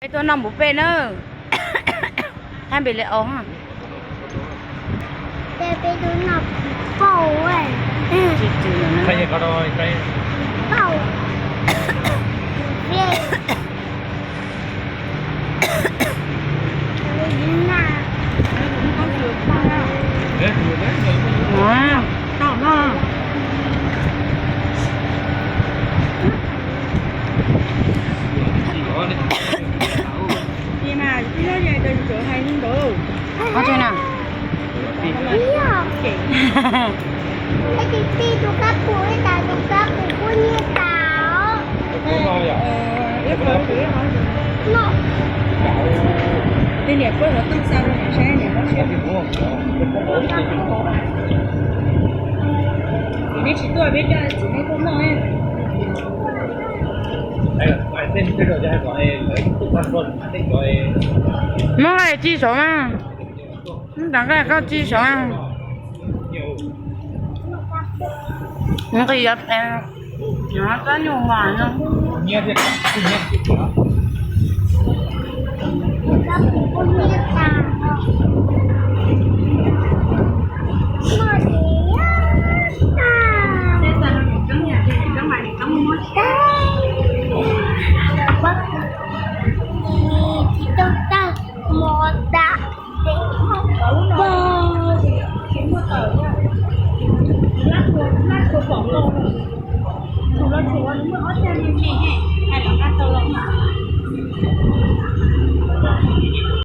Peb tuaj noj npaum peb na. Hab npe li au. Peb tuaj noj npaum. Tus kab pum li tas, tus kab pum kuj nyiaj tas os. Niam puab hov tuj xa rau niam saib niam muab saib. Txiv nej tsis tuaj peb coj txiv nej tuaj noj. Muab nqaij ci saud mas, muab nqaij koj ci saud. Nqis, tsob nyuj mas no.